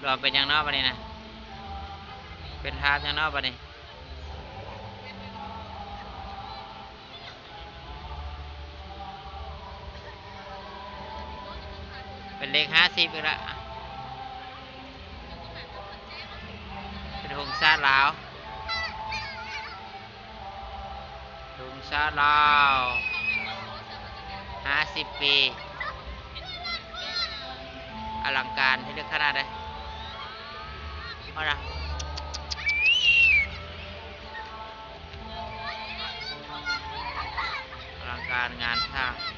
ຕອບເປັນຫຍັງເນາະບັດນີ້ນະ? ເປັນພາບຫຍັງເນາະບັດນີ້? ເປັນເລກຫ້າສິບອີກລະ ເປັນຫົງຊາດລາວ. ທຸງຊາດລາວ ຫ້າສິບປີ ອະລັງການທີ່ລຶກຂະໜາດໃດ. ເອົາລະ ອະລັງການງານສ້າງ.